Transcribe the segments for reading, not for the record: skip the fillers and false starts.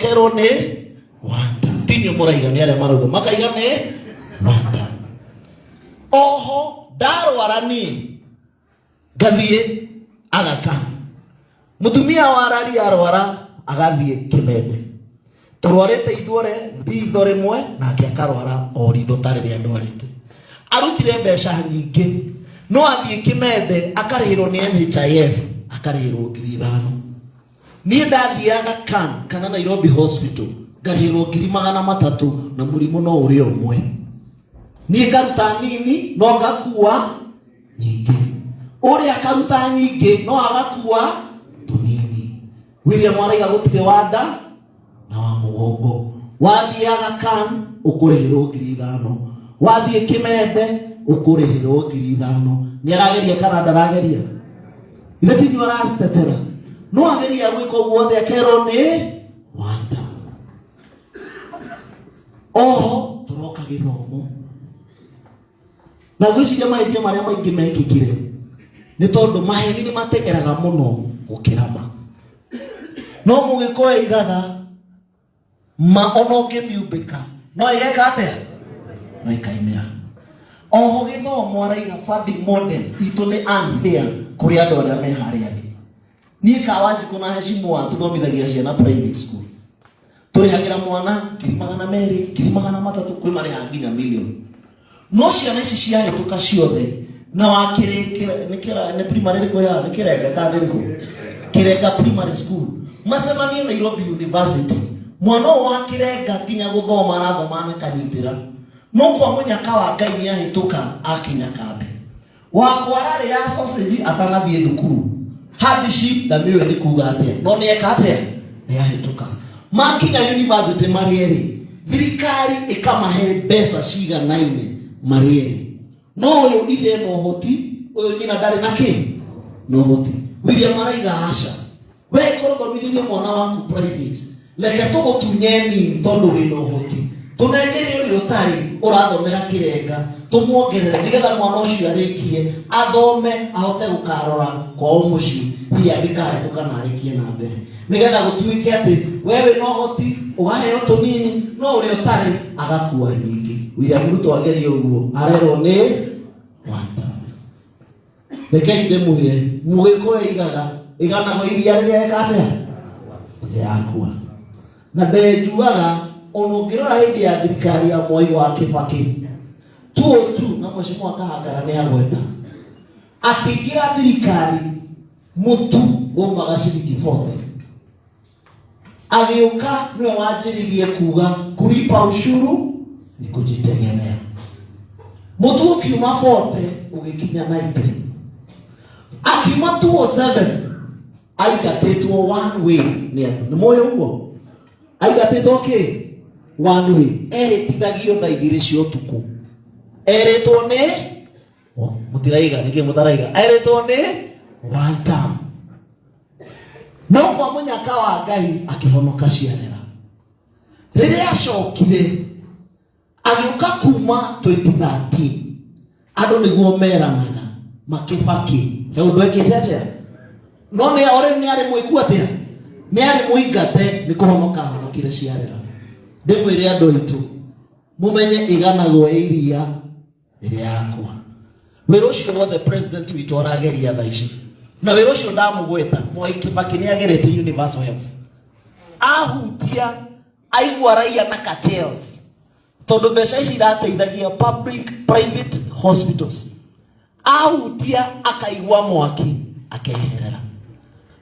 Kerwo nĩ one term. Ti inyuĩ mũraiga, nĩ arĩa marauga makaiga nĩ one term. Oho ndarwara niĩ ngathiĩ Aga Khan, mũtumia wa rari arwara agathiĩ Kĩmende. Tũrwarĩte ithuothe ritho rĩmwe, nake akarwara o ritho ta rĩrĩa ndwarĩte. Arutire mbeca nyingĩ, no athiĩ Kĩmende akarĩhĩrwo nĩ NHIF, akarĩhĩrwo 5,000. Niĩ ndathiaga Khan kana Nairobi Hospital ngarĩhĩrwo 300,000, na mũrimũ no ũrĩa ũmwe. Niĩ ngaruta nini no ngakua nyingĩ, ũrĩa akaruta nyingĩ no agakua tũnini. William araiga gũtirĩ wanda na wa mũgongo. Wathiaga Khan ũkũrĩhĩrwo 5,000, wathiĩ Kĩmende ũkũrĩhĩrwo 5,000. Nĩ arageria kana ndarageria? Ithe ti inyuĩ aracitetera, no ageria gwĩka ũguo othe akerwo nĩ wanta. Oho tũroka gĩthomo, na ngwĩciria mahĩtia marĩa maingĩ mekĩkire nĩ tondũ maheni nĩ mateng'eraga mũno gũkĩra ma. No mũgĩkũyũ aigaga ma ona ũngĩmiumbĩka no ĩgeka atĩa? No ĩkaimĩra. Oho gĩthomo araiga funding model itũ nĩ unfair kũrĩ andũ arĩa me harĩa thĩ. Niĩ Kawanjikũ na Heshimwa tũthomithagia ciana private school, tũrĩhagĩra mwana 200,000, 300,000, kwĩ marĩhaga nginya milioni. No ciana ici ciahĩtũka ciothe na wakĩrĩkĩra nĩ primary ĩrĩkũ ya nĩ Kĩrenga kana nĩ ĩrĩkũ? Kĩrenga Primary School, macemanie Nairobi University. Mwana ũyũ wa Kĩrenga nginya gũthoma arathoma na kanyitĩra, no kwa mũnyaka wa Ngai nĩ ahĩtũka akinya kambe. Wakwa ararĩ ya sausage atanathiĩ thukuru, hardship ndamĩũĩ nĩ kuga atĩa, no nĩ eka atĩa? Nĩ ahĩtũka. Makinya university marĩ erĩ, thirikari ĩkamahe mbeca ciganaine marĩ erĩ, no ũyũ ithe na ũhoti, ũyũ nyina ndarĩ na kĩ na ũhoti. William araiga aca, we korwo thomithĩrie mwana waku private, reke tũgũtunye nini tondũ wĩna ũhoti, tũnengere ũrĩa ũtarĩ ũrathomera Kĩrenga, tũmuongerere nĩgetha mwana ũcio arĩkie athome ahote gũkarora kwao mũciĩ, hihi angĩkahĩtũka na arĩkie na mbere, nĩgetha gũtuĩke atĩ we wĩna ũhoti ũgaheo tũnini, no ũrĩa ũtarĩ agakua nyingĩ. William Ruto ageria ũguo, arerwo nĩ one term. Rekei ndĩmwĩre, mũgĩkũyũ aigaga ĩganagwo iria rĩrĩa eka atĩa? Rĩrĩa yakua. Na ndenjuaga ona ũngĩrora hĩndĩ ya thirikari ya Mwai wa Kĩbakĩ tuo tu na Mheshimiwa Kahangara nĩ agweta akĩingĩra thirikari mũtu waumaga ciringi 40. Agĩũka nĩwe wanjĩrĩirie kuga kulipa ushuru ni kujitegemea. Mũtu ũkiuma 40 ũgĩkinya 90, akiuma 207 aingatĩtwo one way nĩ andũ. Nĩ moĩ ũguo aingatĩtwo kĩ one way, ehĩtithagio thaa 2 cia ũtukũ, erĩtwo nĩ mũtiraiga nĩkĩ mũtaraiga, erĩtwo nĩ one term. No kwa mũnyaka wa Ngai akĩhonoka ciarera. Rĩrĩa acokire agĩũka kuma 2013, andũ nĩguo meranaga makĩbaki he ũndũ ekĩte atĩa, no nĩ already nĩ arĩ mwĩku atĩa, nĩ arĩ mũingate, nĩ kũhonoka ahonokire ciarera. Ndĩmwĩre andũ aitũ mũmenye ĩganagwo iria rĩrĩa yakwa. Wĩra ũcio wothe president witũ arageria thaa ici, na wĩra ũcio ndamũgweta Mwai Kibaki nĩ ageretie universal health, ahutia aigua raia na cartels, tondũ mbeca ici irateithagia public private hospitals, ahutia akaigua mwaki akeherera.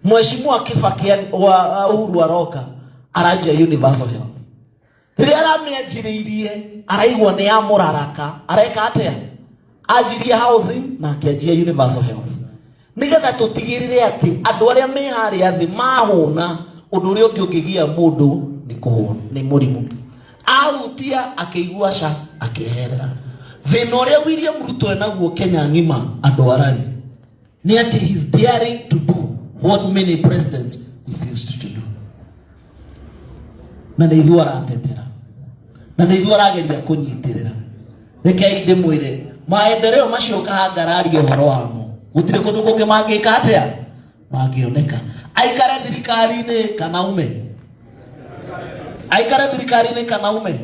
Mheshimiwa Kibaki wa Uhuru aroka aranjia universal health. Rĩrĩa aramĩanjĩrĩirie araigua nĩ ya mũraraka, areka atĩa? Anjirie housing na akĩanjia universal health nĩgetha tũtigĩrĩre atĩ andũ arĩa me harĩa thĩ mahũna. Ũndũ ũrĩa ũngĩ ũngĩgia mũndũ nĩ kũhũna nĩ mũrimũ. Ahutia akĩigua ca akĩeherera. Thĩna ũrĩa William Ruto enaguo Kenya ng'ima andũ arari nĩ atĩ he's daring to do what many presidents refused to do, na nĩ ithuĩ aratetera na nĩ ithuĩ arageria kũnyitĩrĩra. Rekei ndĩmwĩre, maendeleo macio Kahangara aria ũhoro wamo, gũtirĩ kũndũ kũngĩ mangĩka atĩa mangĩoneka. Aikare thirikari-inĩ kana ume. Aikare thirikari-inĩ kana ume?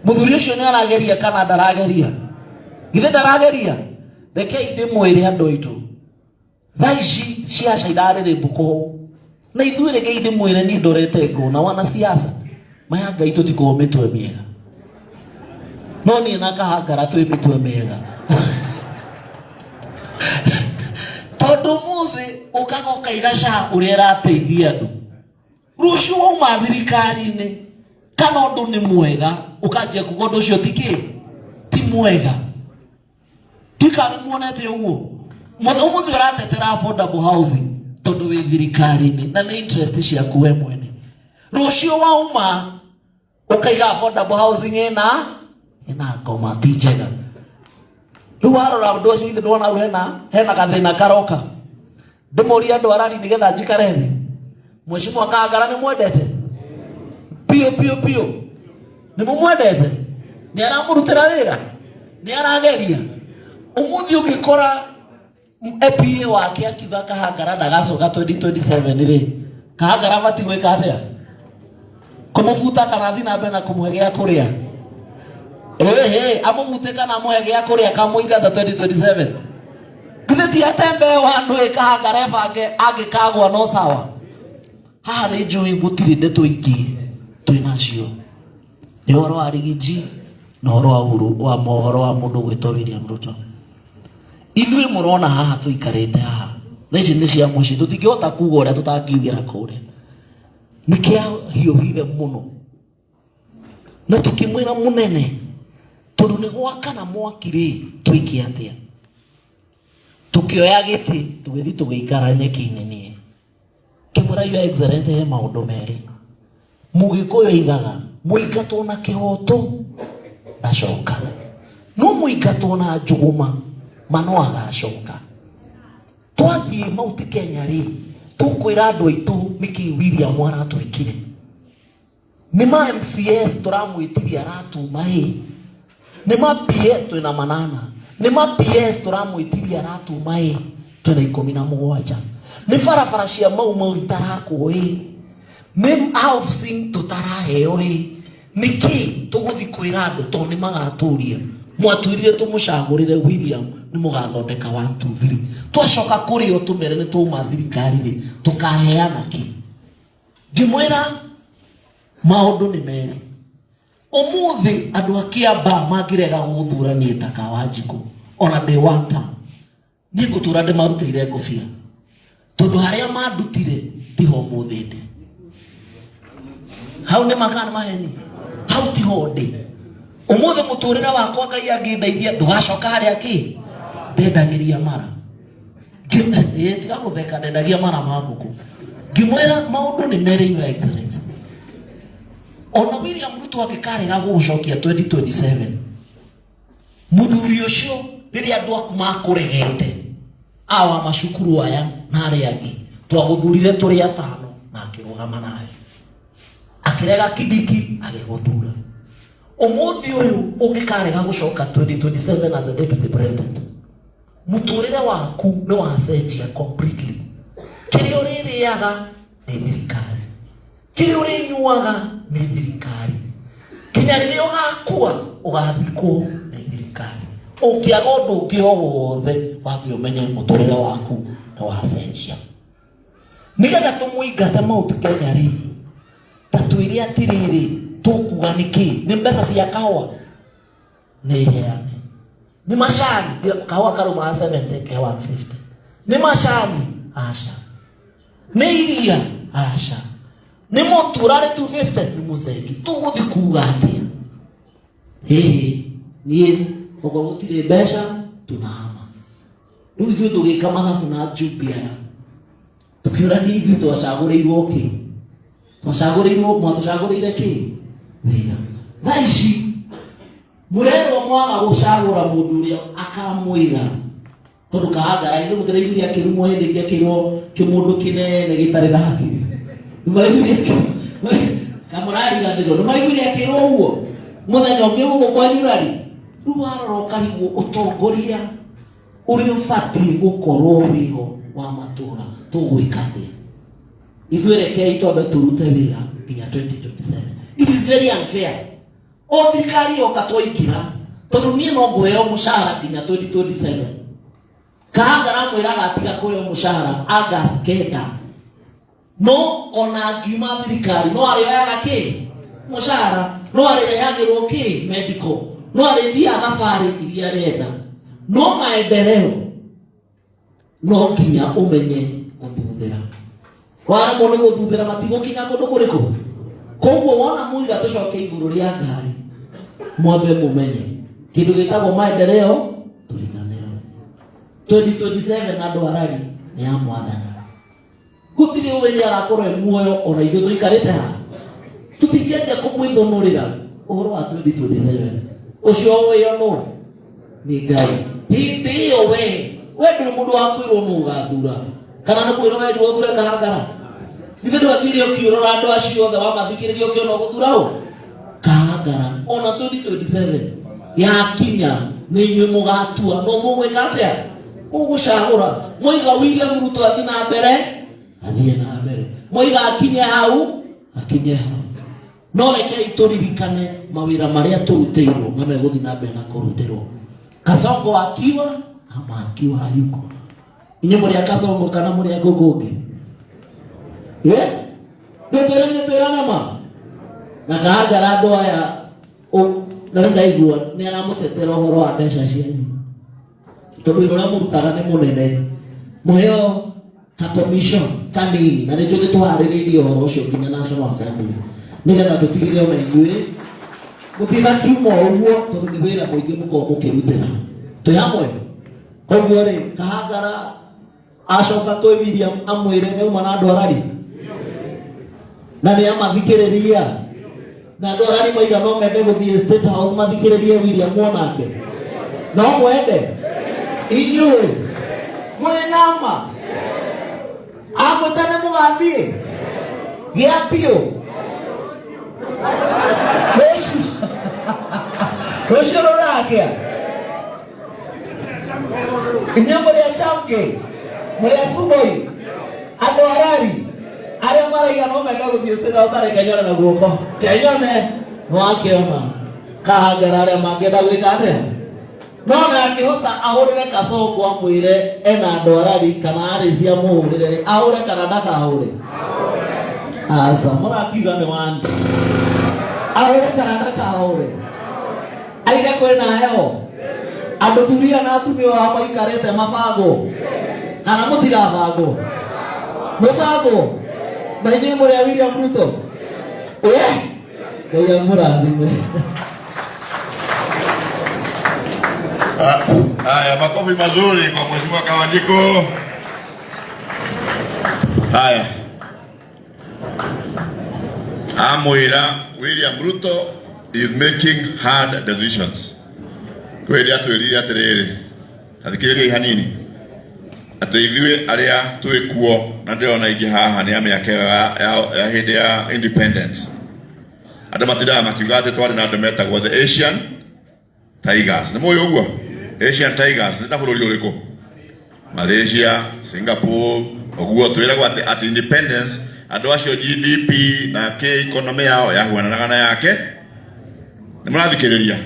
Mũthuri ũcio nĩ arageria kana ndarageria? Githĩ ndarageria? Rekei ndĩmwĩre andũ aitũ, thaa ici ciaca irarĩrĩmbũka ũũ, na ithuĩ rekei ndĩmwĩre, niĩ ndorete ngona wanasiasa maya Ngai tũtikorwo mĩtwe mĩega, no niĩ na Kahangara twĩ mĩtwe mĩega, tondũ ũmũthĩ ũkaga ũkaiga SHA ũrĩa ĩrateithia andũ, rũciũ wauma thirikari-inĩ kana ũndũ nĩ mwega ũkanjia kuga ũndũ ũcio ti kĩ ti mwega. Ndikana muonete ũguo ũmũthĩ ũratetera affordable housing tondũ wĩ thirikari-inĩ na nĩ interest ciaku we mwene, rũciũ wauma ũkaiga affordable housing ĩna ngoma ti njega. Rĩu warora ũndũ ũcio, ithe ndwona hau hena gathĩna karoka. Ndĩmũrie andũ arari nĩgetha njikare thĩ. Mheshimiwa Kangara nĩ mwendete biũ biũ biũ, nĩ mũmwendete, nĩ aramũrutĩra wĩra, nĩ arageria. Ũmũthĩ ũngĩkora EPA wake akiuga Kahangara ndagacoka 2027 rĩ, Kahangara bati gwĩka atĩa? Kũmũbuta kana athiĩ na mbere na kũmũhe gĩa kũrĩa? Ĩhĩ, amũbute kana amũhe gĩa kũrĩa kamũingata 2027? Githĩ ti atembee wanũ ĩ Kahangara ebange angĩkagwa no sawa. Haha nĩ njũĩ gũtirĩ ndeto ingĩ twĩ nacio, nĩ ũhoro wa Rigiji na ũhoro wa Uhuru wa mohoro wa mũndũ gwĩtwo William Ruto. Ithuĩ mũrona haha tũikarĩte haha na ici nĩ cia mũciĩ, tũtingĩhota kuga ũrĩa tũtangiugĩra kũrĩa. Nĩ kĩahiũhire mũno na tũkĩmwĩra mũnene, tondũ nĩ gwakana mwaki rĩ, twĩke atĩa? Tũkĩoya gĩtĩ tũgĩthiĩ tũgĩikara nyeki-inĩ. Niĩ ngĩmwĩra, Your Excellency, he maũndũ merĩ Mũgĩkũyũ aigaga: mũingatwo na kĩhoto ndacokaga, no mũingatwo na njũgũma ma no agacoka. Twathiĩ Mount Kenya rĩ, tũkwĩra andũ aitũ nĩkĩ William aratwĩkire. Nĩ ma MCS tũramwĩtirie aratuma ĩ, nĩ ma PA twĩna manana, nĩ ma PS tũramwĩtirie aratuma ĩ, twĩna 17, nĩ barabara cia Mau Mau itarakwo ĩ, nĩ housing tũtaraheo ĩ, nĩkĩ tũgũthi kwĩra andũ? Tondũ nĩ magatũria, mwatwĩrire tũmũcagũrĩre William nĩ mũgathondeka 1 2 3. Twacoka kũrĩ o tũmere nĩ twauma thirikari rĩ, tũkaheana kĩ? Ngĩmwĩra maũndũ nĩ merĩ. Ũmũthĩ andũ a Kĩamba mangĩrega gũthura niĩ ta Kawanjikũ, ona ndĩ one term, niĩ ngũtũra ndĩmarutĩire ngũbia, tondũ harĩa mandutire tiho ũmũthĩ ndĩ. Hau nĩ makana maheni, hau tiho ndĩ ũmũthĩ. Mũtũrĩre wakwa Ngai angĩndeithia ndũgacoka harĩa kĩ ndendagĩria mara. Tiga gũtheka, ndendagia mara ma ngũkũ. Ngĩmwĩra maũndũ nĩ merĩ, Your Excellency, ona William Ruto angĩkarega gũgũcokia 2027, mũthuri ũcio, rĩrĩa andũ aku makũregete awa macukuru aya na arĩa angĩ, twagũthurire tũrĩ atano na akĩrũgama nawe, akĩrega Kibiki agĩgũthura. Ũmũthĩ ũyũ ũngĩkarega gũcoka 2027 as the deputy president, mũtũrĩre waku nĩ wacenjia completely. Kĩrĩa ũrĩrĩaga nĩ thirikari, kĩrĩa ũrĩnyuaga nĩ thirikari, nginya rĩrĩa ũgakua ũgathikwo nĩ thirikari. Ũngĩaga ũndũ ũngĩ o wothe, wambe ũmenye mũtũrĩre waku nĩ wacenjia. Nĩgetha tũmũingate Mount Kenya rĩ, ta twĩre atĩrĩrĩ, tũkuga nĩkĩ? Nĩ mbeca cia kahũa nĩ heane? Nĩ macani? Kahũa karũmaga 70 ke 150. Nĩ macani? Aca. Nĩ iria? Aca. Nĩ mũtu ũrarĩ 250? Nĩ mũcengi. Tũgũthi kuga atĩa? Hĩhĩ, niĩ okorwo gũtirĩ mbeca tunahama. Rĩu ithuĩ tũgĩka mathabu na njumbi aya, tũkĩũrania ithuĩ twacagũrĩirwo kĩ, twacagũrĩirwo, mwatũcagũrĩire kĩ wĩra. Thaa ici mũrerwo mwaga gũcagũra mũndũ ũrĩa akamwĩra, tondũ Kahangara ithuĩ mũtĩraiguire akĩrumwo hĩndĩ ĩngĩ akĩrwo kĩmũndũ kĩnene gĩtarĩ na hakiri. Nĩmaraiguire kamũrariganĩrwo, nĩmaraiguire akĩrwo ũguo mũthenya ũngĩ gũkũ kwanyu rari. Rĩu warora ũkarigwo ũtongoria ũrĩa ũbatiĩ gũkorwo wĩho wa matũra tũgwĩka atĩa. Ithuĩ rekei twambe tũrute wĩra nginya 2027. It is very unfair. O thirikari yoka twaingĩra, tondũ niĩ no ngũheo mũcara nginya 2027. Kahangara mwĩraga atiga kũheo mũcara August 9, no ona angiuma thirikari no arĩoyaga kĩ mũcara, no arĩrehagĩrwo kĩ medical, no arĩthiaga thabarĩ iria arenda. No maendeleo no nginya ũmenye gũthuthĩra. Waremwo nĩ gũthuthĩra, matigũkinya kũndũ kũrĩkũ. Koguo wona mũiga tũcoke igũrũ rĩa ngari, mwambe mũmenye kĩndũ gĩtagwo maendeleo tũriganĩrwo. 2027 andũ arari nĩ ya mwathani, gũtirĩ ũĩ nĩ agakorwo e muoyo. Ona ithuĩ tũikarĩte haha tũtingĩanjia kũmwĩthũnũrĩra ũhoro wa 2027. Ũcio ũĩyo nũ nĩ Ngai. Hĩndĩ ĩyo we ndũrĩ mũndũ wa kwĩrwo nũ ũgathura kana nĩ kwĩrwo werirwo ũthure Kahangara. Ithe ndwathire ũkĩũrora andũ acio othe wamathikĩrĩria ũkĩona ũgũthura ũ Kahangara. Ona 2027 yakinya nĩ inyuĩ mũgatua no mũgwĩka atĩa, mũgũcagũra. Mwaiga William Ruto athiĩ na mbere, athiĩ na mbere. Mwaiga akinye hau, akinye hau. No rekei tũririkane mawĩra marĩa tũrutĩirwo na megũthiĩ na mbere na kũrutĩrwo, Kasongo akiwa ama akiwa hayuko. Inyuĩ mũrĩ a Kasongo kana mũrĩ a kũngĩ? Ndũtwĩranie, twĩrane ma na Kahangara. Andũ aya na nĩ ndaigua nĩ aramũtetera ũhoro wa mbeca cianyu, tondũ wĩra ũrĩa mũrutaga nĩ mũnene, mũheo ka commission kanini. Na nĩkĩo nĩ tũharĩrĩirie ũhoro ũcio nginya National Assembly, nĩgetha tũtigĩrĩre ona inyuĩ mũtinakiuma o ũguo, tondũ nĩ wĩra mũingĩ mũkorwo mũkĩrutĩra. Twĩ hamwe. Koguo rĩ, Kahangara acoka kwĩ William amwĩre nĩ uma na andũ arari na nĩ amathikĩrĩria, na andũ arari maiga no mende gũthiĩ State House mathikĩrĩrie William onake. No mwende inyuĩ mwĩnama amwĩta nĩ mũgathiĩ gĩa biũ rũciũ, rũciũ rũrakĩa. Inyuĩ mũrĩ a Chamke, mũrĩ a Sugoi, andũ arari arĩa maraiga no menda gũthiĩ State House, arĩ kenyone na guoko kenyone nĩwakĩona Kahangara arĩa mangĩenda gwĩka atĩa. No na angĩhota ahũrĩre Kasongo amwĩre ena andũ arari kana arĩ cia mũhũrĩre rĩ, ahũre kana ndakahũre? Aca, mũrakiuga nĩ wani. Ahũre kana ndakahũre? Aiga kwĩna heho, andũ thuria na atumia ao maikarĩte mabangwo kana mũtigabangwo? Mũbangwo na inyuĩ mũrĩ a William Ruto. Ngai amũrathime. Haya, makofi mazuri kwa Mheshimiwa Kawajiko. Haya, amwira William Ruto is making hard decisions. Kwĩ atwĩrire atĩrĩrĩ, tathikĩrĩriai hanini, atĩ ithuĩ arĩa twĩ kuo na ndĩrona ingĩ haha nĩ a mĩaka ĩyo ya hĩndĩ ya independence, andũ matindaga makiuga atĩ twarĩ na andũ metagwo the Asian Tigers. Nĩ mũĩ ũguo? Asian Tigers nĩ ta bũrũri ũrĩkũ? Malaysia, Singapore, ũguo twĩragwo atĩ at independence andũ acio GDP na kĩ economy yao yahuananaga na yake. Nĩ mũrathikĩrĩria?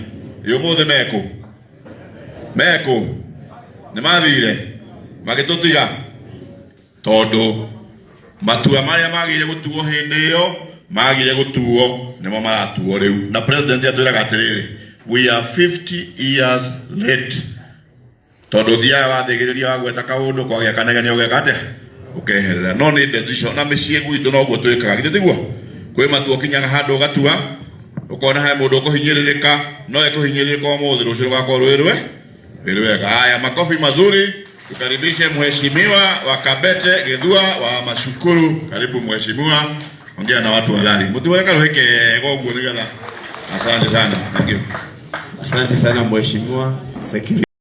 Ĩ ũmũthĩ mekũ? Mekũ? Nĩ mathire magĩtũtiga, tondũ matua marĩa magĩrĩire gũtuo hĩndĩ ĩyo magĩrĩire gũtuo nĩmo maratuo rĩu. Na president atwĩraga atĩrĩrĩ, we are 50 years late, tondũ thiaga wathĩgĩrĩria wagweta kaũndũ kwagĩa kanegene ũgeka atĩa, ũkeherera. No nĩ decision na mĩciĩ gwitũ noguo twĩkaga, githĩ tiguo? Kwĩ matua ũkinyaga handũ ũgatua, ũkona he mũndũ ũkũhinyĩrĩrĩka, no ekũhinyĩrĩrĩka ũmũthĩ, rũciũ rũgakorwo rwĩ rwega. Haya, makofi mazuri, tukaribishe mheshimiwa wa Kabete Githua wa Mashukuru. Karibu mheshimiwa, ongea na watu halali, mutiwere karuhĩ kega ũguo nĩgetha. Asante sana, thank you. Asante sana mheshimiwa security.